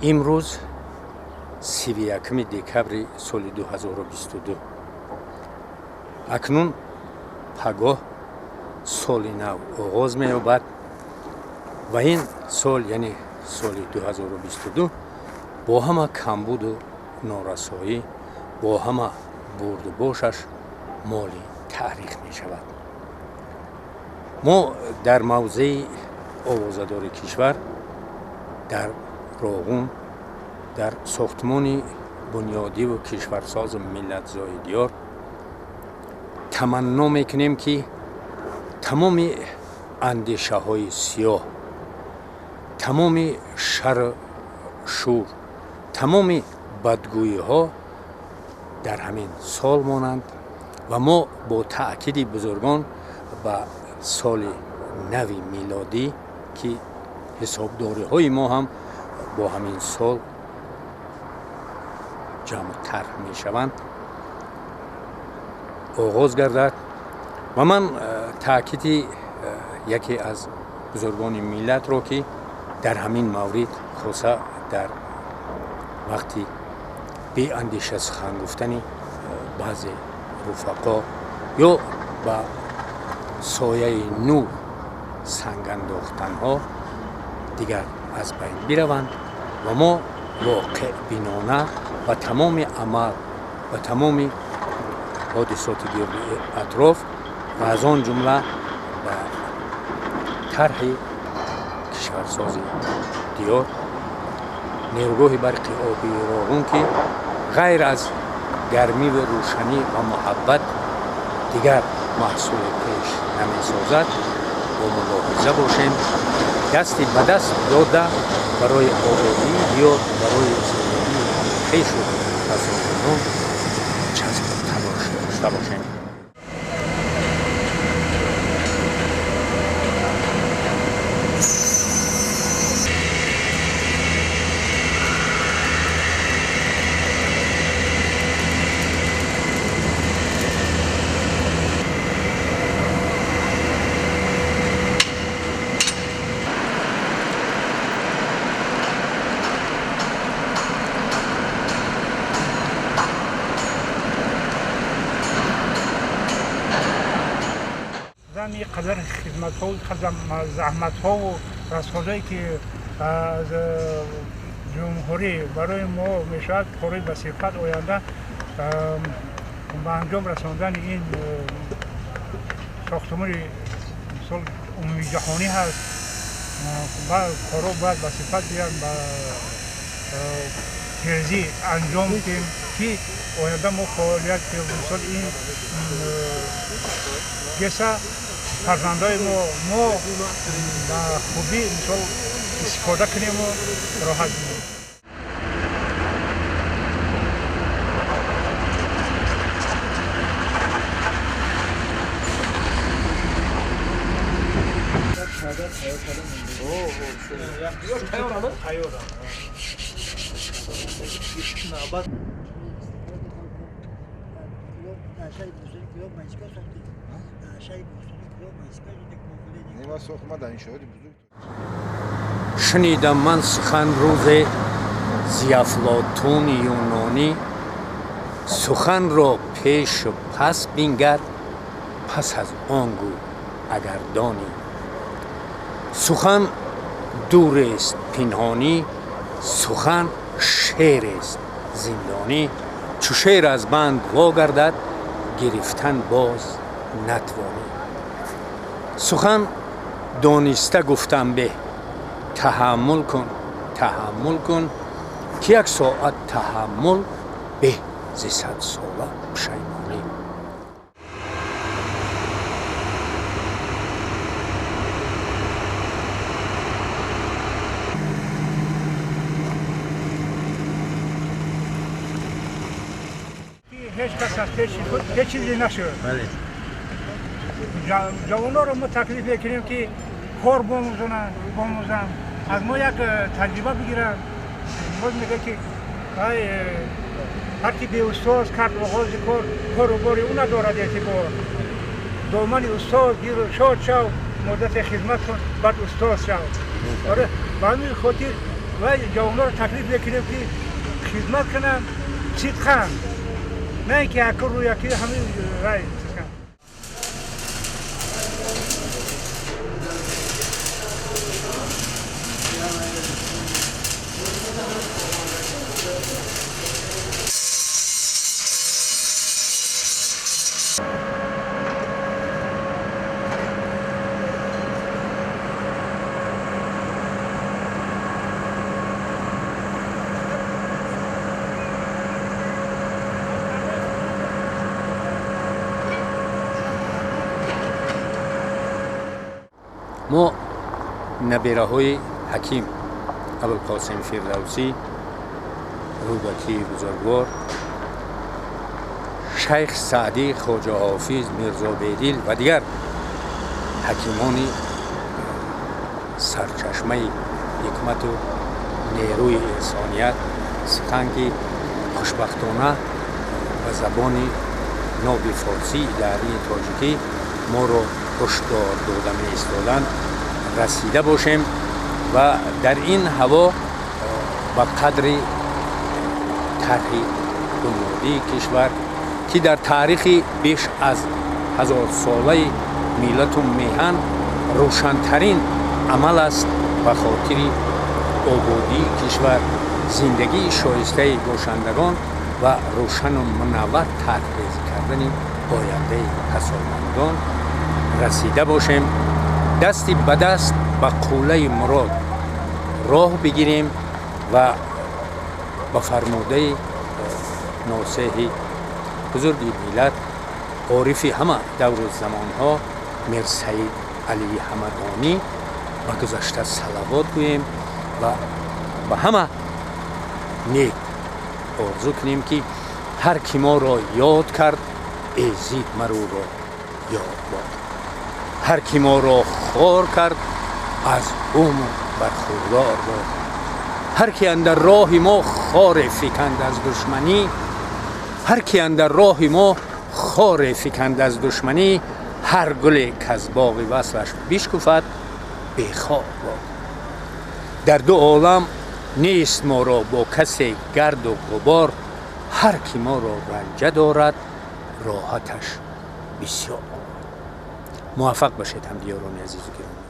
Имрӯз 31 декабри соли 2022. Акнун пагоҳ соли нав оғоз меёбад ва ин сол, яъне соли 2022, бо ҳама камбуду норасоӣ, бо ҳама бурду бошаш моли таърих мешавад. Мо дар мавзеи овозадори кишвар, дар Роғун, дар сохтмони бунёдиву кишварсозу миллатзои диёр таманно мекунем, ки тамоми андешаҳои сиёҳ, тамоми шару шӯр, тамоми бадгӯиҳо дар ҳамин сол монанд ва мо бо таъкиди бузургон ба соли нави милодӣ, ки ҳисобдориҳои мо ҳам бо ҳамин сол ҷамъу тарҳ мешаванд, оғоз гардад. Ва ман таъкиди яке аз бузургони миллатро, ки дар ҳамин маврид, хоса дар вақти беандеша сухан гуфтани баъзе руфақо ё ба сояи нур санг андохтанҳо, дигар аз байн бираванд ва мо воқеъбинона ба тамоми амал, ба тамоми ҳодисоти гирду атроф ва аз он ҷумла ба тарҳи кишварсози диёр, нерӯгоҳи барқи обии Роғун, ки ғайр аз гармиву рӯшанӣ ва муҳаббат дигар маҳсуле пеш намесозад, бо мулоҳиза бошем, дасти ба даст дода барои ободии диёр, барои зиндагии хешу фарзандонон часпу талош дошта бошем. Қадар хизматҳо, қадар заҳматҳову расходҳое, ки аз ҷумҳурӣ барои мо мешавад, кори ба сифат оянда ба анҷом расондани ин сохтмони мисол умумиҷаҳонӣ ҳаст. Корҳо бояд ба сифат биёянд, ба тезӣ анҷом диҳем, ки оянда мо фаъолият, мисол ин ГЭСа фарзандои мо ба хубӣ мисол истифода кунему роҳат бинем. Шунидам ман сухан рӯзе зи Афлотуни юнонӣ: суханро пешу пас бингар, пас аз он гӯ агар донӣ. Сухан дурест пинҳонӣ, сухан шерест зиндонӣ. Чу шер аз банд вогардад, гирифтан боз натвонӣ. Сухан дониста гуфтан беҳ, таҳаммул кун, таҳаммул кун, ки як соат таҳаммул беҳ зи садсола пушаймонӣ. Ҳеҷ кас аз пеши худ ҳеҷ чизе нашуд. Ҷавонҳоро мо таклиф мекунем, ки кор бомӯзанд, аз мо як таҷриба бигиранд. Боз мегӯяд, ки ҳар ки беустоз кард оғози кор, кору бори ӯ надорад эътибор. Домани устоз гиру шод шав, муддате хизмат кун, баъд устоз шав. Ба ҳамин хотир Ва ҷавонҳоро таклиф мекунем, ки хизмат кунанд сидқан, на ин ки яку рӯ яки ҳамин рай. Мо набираҳои ҳаким Абулқосим Фирдавсӣ, Рӯдакии бузургвор, шайх Саъдӣ, Хоҷа Ҳофиз, Мирзо Бедил ва дигар ҳакимони сарчашмаи ҳикмату нерӯи инсоният сухан, ки хушбахтона ба забони ноби форсии дарии тоҷикӣ моро ҳушдор дода меистоданд, расида бошем ва дар ин ҳаво ба қадри тарҳи бунёдии кишвар, ки дар таърихи беш аз ҳазорсолаи миллату меҳан рӯшантарин амал аст ба хотири ободии кишвар, зиндагии шоистаи бошандагон ва рӯшану мунаввар тарҳрезӣ кардани ояндаи пасомандон расида бошем, дасти ба даст ба қуллаи мурод роҳ бигирем ва ба фармудаи носеҳи бузурги миллат, орифи ҳама давру замонҳо Мирсаид Алии Ҳамадонӣ ба гузашта салавот гӯем ва ба ҳама нек орзу кунем, ки ҳар ки моро ёд кард, эзид маруро ёд бод, ҳар ки моро хор кард, аз умр бархурдор бод, ҳар ки андар роҳи мо хоре фиканд аз душманӣ, ҳар ки андар роҳи мо хоре фиканд аз душманӣ, ҳар гуле каз боғи васлаш бишкуфад, бехор бод. Дар ду олам нест моро бо касе гарду ғубор, ҳар ки моро ранҷа дорад, роҳаташ бисёр. Муваффақ бошед, ҳамдиёрони азизу гиромӣ.